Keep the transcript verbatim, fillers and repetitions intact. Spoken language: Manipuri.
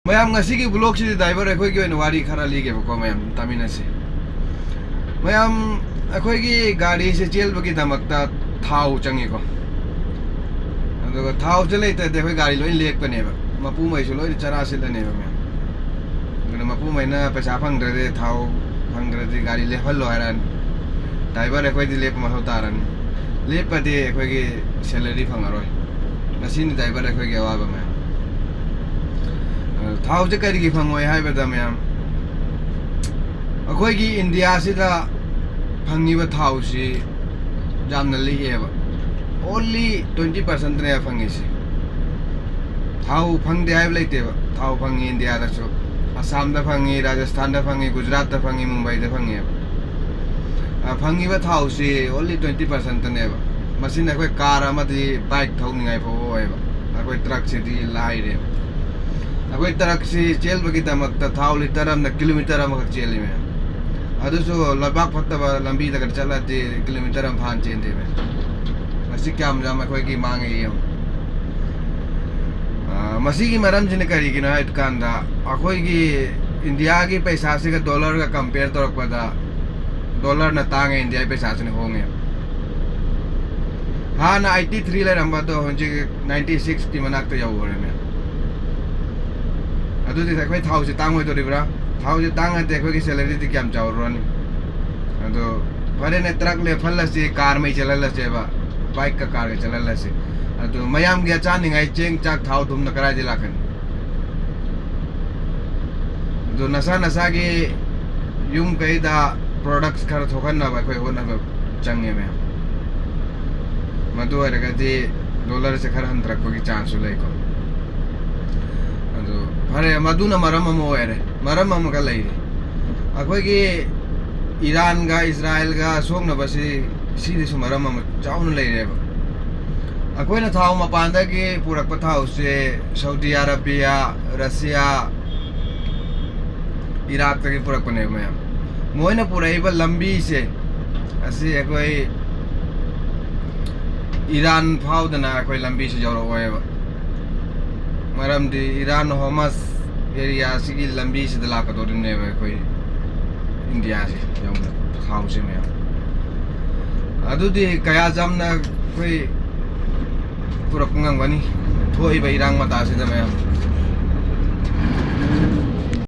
ꯃꯌꯥꯝ, ꯉꯁꯤꯒꯤ ꯕ꯭ꯂꯣꯛꯁꯤꯗꯤ ꯗ꯭ꯔꯥꯏꯚꯔ ꯑꯩꯈꯣꯏꯒꯤ ꯑꯣꯏꯅ ꯋꯥꯔꯤ ꯈꯔ ꯂꯤꯒꯦꯕꯀꯣ ꯃꯌꯥꯝ, ꯇꯥꯃꯤꯟꯅꯁꯤ꯫ ꯃꯌꯥꯝ, ꯑꯩꯈꯣꯏꯒꯤ ꯒꯥꯔꯤꯁꯦ ꯆꯦꯟꯕꯒꯤꯗꯃꯛꯇ ꯊꯥꯎ ꯆꯪꯉꯤꯀꯣ꯫ ꯑꯗꯨꯒ ꯊꯥꯎꯁꯦ ꯂꯩꯇ꯭ꯔꯗꯤ ꯑꯩꯈꯣꯏ ꯒꯥꯔꯤ ꯂꯣꯏ ꯂꯦꯛꯄꯅꯦꯕ, ꯃꯄꯨꯃꯩꯁꯨ ꯂꯣꯏꯅ ꯆꯔꯥ ꯁꯤꯠꯂꯅꯦꯕ ꯃꯌꯥꯝ꯫ ꯑꯗꯨꯅ ꯃꯄꯨꯃꯩꯅ ꯄꯩꯁꯥ ꯐꯪꯗ꯭ꯔꯗꯤ, ꯊꯥꯎ ꯐꯪꯗ꯭ꯔꯗꯤ ꯒꯥꯔꯤ ꯂꯦꯞꯍꯜꯂꯣ ꯍꯥꯏꯔꯛꯑꯅꯤ꯫ ꯗ꯭ꯔꯥꯏꯚꯔ ꯑꯩꯈꯣꯏꯗꯤ ꯂꯦꯞꯄ ꯃꯊꯧ ꯇꯥꯔꯅꯤ꯫ ꯂꯦꯞꯄꯗꯤ ꯑꯩꯈꯣꯏꯒꯤ ꯁꯦꯂꯔꯤ ꯐꯪꯉꯔꯣꯏ꯫ ꯃꯁꯤꯅꯤ ꯗ꯭ꯔꯥꯏꯚꯔ ꯑꯩꯈꯣꯏꯒꯤ ꯑꯋꯥꯕ ꯃꯌꯥꯝ꯫ ꯑ, ꯊꯥꯎꯁꯦ ꯀꯔꯤꯒꯤ ꯐꯪꯉꯣꯏ ꯍꯥꯏꯕꯗ ꯃꯌꯥꯝ, ꯑꯩꯈꯣꯏꯒꯤ ꯏꯟꯗꯤꯌꯥꯁꯤꯗ ꯐꯪꯉꯤꯕ ꯊꯥꯎꯁꯤ ꯌꯥꯝꯅ ꯂꯤꯛꯑꯦꯕ꯫ Only twenty percentꯅꯦ ꯐꯪꯉꯤꯁꯤ꯫ ꯊꯥꯎ ꯐꯪꯗꯦ ꯍꯥꯏꯕ ꯂꯩꯇꯦꯕ꯫ ꯊꯥꯎ ꯐꯪꯉꯤ ꯏꯟꯗꯤꯌꯥꯗꯁꯨ꯫ ꯑꯁꯥꯝꯗ ꯐꯪꯉꯤ, ꯔꯥꯖꯁꯊꯥꯟꯗ ꯐꯪꯉꯤ, ꯒꯨꯖꯔꯥꯠꯇ ꯐꯪꯉꯤ, ꯃꯨꯝꯕꯥꯏꯗ ꯐꯪꯉꯦꯕ꯫ ꯑ, ꯐꯪꯉꯤꯕ ꯊꯥꯎꯁꯤ only twenty percentꯅꯦꯕ꯫ ꯃꯁꯤꯅ ꯑꯩꯈꯣꯏ ꯀꯥꯔ ꯑꯃꯗꯤ ꯕꯥꯏꯛ ꯊꯧꯅꯤꯡꯉꯥꯏ ꯐꯥꯎꯕ ꯑꯣꯏꯌꯦꯕ꯫ ꯑꯩꯈꯣꯏ ꯇ꯭ꯔꯛꯁꯤꯗꯤ ꯂꯥꯏꯔꯦꯕ꯫ ꯑꯩꯈꯣꯏ ꯇ꯭ꯔꯛꯁꯤ ꯆꯦꯟꯕꯒꯤꯗꯃꯛꯇ ꯊꯥꯎ ꯂꯤꯇꯔ ꯑꯃꯅ ꯀꯤꯂꯣꯃꯤꯇꯔ ꯑꯃꯈꯛ ꯆꯦꯜꯂꯤ ꯃꯌꯥꯝ꯫ ꯑꯗꯨꯁꯨ ꯂꯩꯕꯥꯛ ꯐꯠꯇꯕ ꯂꯝꯕꯤꯗ ꯈꯔ ꯆꯠꯂꯗꯤ ꯀꯤꯂꯣꯃꯤꯇꯔ ꯑꯃ ꯐꯥꯅ ꯆꯦꯟꯗꯦ ꯃꯌꯥꯝ꯫ ꯃꯁꯤ ꯀꯌꯥꯝ ꯌꯥꯝ ꯑꯩꯈꯣꯏꯒꯤ ꯃꯥꯡꯉꯦ ꯌꯦꯡꯉꯨ꯫ ꯑ, ꯃꯁꯤꯒꯤ ꯃꯔꯝꯁꯤꯅ ꯀꯔꯤꯒꯤꯅꯣ ꯍꯥꯏꯕ ꯀꯥꯟꯗ, ꯑꯩꯈꯣꯏꯒꯤ ꯏꯟꯗꯤꯌꯥꯒꯤ ꯄꯩꯁꯥꯁꯤꯒ ꯗꯣꯂꯔꯒ ꯀꯝꯄꯤꯌꯔ ꯇꯧꯔꯛꯄꯗ, ꯗꯣꯂꯔꯅ ꯇꯥꯡꯉꯦ, ꯏꯟꯗꯤꯌꯥꯒꯤ ꯄꯩꯁꯥꯁꯤꯅ ꯍꯣꯡꯉꯦ꯫ ꯍꯥꯟꯅ eighty three ꯂꯩꯔꯝꯕ ꯑꯗꯣ ꯍꯧꯖꯤꯛ ninety sixꯀꯤ ꯃꯅꯥꯛꯇ ꯌꯧꯈ꯭ꯔꯦꯅꯦ꯫ ꯑꯗꯨꯗꯤ ꯑꯩꯈꯣꯏ ꯊꯥꯎꯁꯤ ꯇꯥꯡꯉꯣꯏꯗꯣꯔꯤꯕ꯭ꯔꯥ? ꯊꯥꯎꯁꯤ ꯇꯥꯡꯉꯗꯤ ꯑꯩꯈꯣꯏꯒꯤ ꯁꯦꯂꯔꯤꯗꯤ ꯀꯌꯥꯝ ꯆꯥꯎꯔꯨꯔꯅꯤ? ꯑꯗꯣ ꯐꯔꯦꯅꯦ, ꯇ꯭ꯔꯛ ꯂꯦꯞꯍꯜꯂꯁꯤ, ꯀꯥꯔ ꯃꯩ ꯆꯦꯜꯍꯜꯂꯁꯦꯕ, ꯕꯥꯏꯛꯀ ꯀꯥꯔꯒ ꯆꯦꯜꯍꯜꯂꯁꯤ꯫ ꯑꯗꯣ ꯃꯌꯥꯝꯒꯤ ꯑꯆꯥꯅꯤꯡꯉꯥꯏ ꯆꯦꯡ, ꯆꯥꯛ, ꯊꯥꯎ, ꯊꯨꯝꯅ ꯀꯗꯥꯏꯗꯒꯤ ꯂꯥꯛꯀꯅꯤ? ꯑꯗꯣ ꯅꯁꯥ ꯅꯁꯥꯒꯤ ꯌꯨꯝ ꯀꯩꯗ products ꯈꯔ ꯊꯣꯛꯍꯟꯅꯕ ꯑꯩꯈꯣꯏ ꯍꯣꯠꯅꯕ ꯆꯪꯉꯦ ꯃꯌꯥꯝ꯫ ꯃꯗꯨ ꯑꯣꯏꯔꯒꯗꯤ ꯗꯣꯂꯔꯁꯦ ꯈꯔ ꯍꯟꯊꯔꯛꯄꯒꯤ chanceꯁꯨ ꯂꯩꯀꯣ꯫ ꯑꯗꯣ ꯐꯔꯦ, ꯃꯗꯨꯅ ꯃꯔꯝ ꯑꯃ ꯑꯣꯏꯔꯦ꯫ ꯃꯔꯝ ꯑꯃꯒ ꯂꯩꯔꯤ꯫ ꯑꯩꯈꯣꯏꯒꯤ ꯏꯔꯥꯟꯒ ꯏꯖꯔꯥꯏꯜꯒ ꯁꯣꯛꯅꯕꯁꯤ, ꯁꯤꯗꯁꯨ ꯃꯔꯝ ꯑꯃ ꯆꯥꯎꯅ ꯂꯩꯔꯦꯕ꯫ ꯑꯩꯈꯣꯏꯅ ꯊꯥꯎ ꯃꯄꯥꯟꯗꯒꯤ ꯄꯨꯔꯛꯄ ꯊꯥꯎꯁꯦ ꯁꯥꯎꯗꯤ ꯑꯔꯥꯕꯤꯌꯥ, ꯔꯁꯤꯌꯥ, ꯏꯔꯥꯛꯇꯒꯤ ꯄꯨꯔꯛꯄꯅꯦꯕ ꯃꯌꯥꯝ꯫ ꯃꯣꯏꯅ ꯄꯨꯔꯛꯏꯕ ꯂꯝꯕꯤꯁꯦ ꯑꯁꯤ ꯑꯩꯈꯣꯏ ꯏꯔꯥꯟ ꯐꯥꯎꯗꯅ ꯑꯩꯈꯣꯏ ꯂꯝꯕꯤꯁꯤ ꯌꯧꯔꯛꯑꯣꯏꯕ꯫ ꯃꯔꯝꯗꯤ ꯏꯔꯥꯟ ꯍꯣꯔꯃꯁ ꯑꯦꯔꯤꯌꯥꯁꯤꯒꯤ ꯂꯝꯕꯤꯁꯤꯗ ꯂꯥꯛꯀꯗꯧꯔꯤꯕꯅꯦꯕ ꯑꯩꯈꯣꯏ ꯏꯟꯗꯤꯌꯥꯁꯦ꯫ ꯌꯦꯡꯉꯨꯅꯦ, ꯊꯥꯎꯁꯦ ꯃꯌꯥꯝ꯫ ꯑꯗꯨꯗꯤ ꯀꯌꯥ ꯌꯥꯝꯅ ꯑꯩꯈꯣꯏ ꯄꯨꯔꯛꯄ ꯉꯝꯒꯅꯤ ꯊꯣꯛꯏꯕ ꯏꯔꯥꯡ ꯃꯇꯥꯁꯤꯗ ꯃꯌꯥꯝ?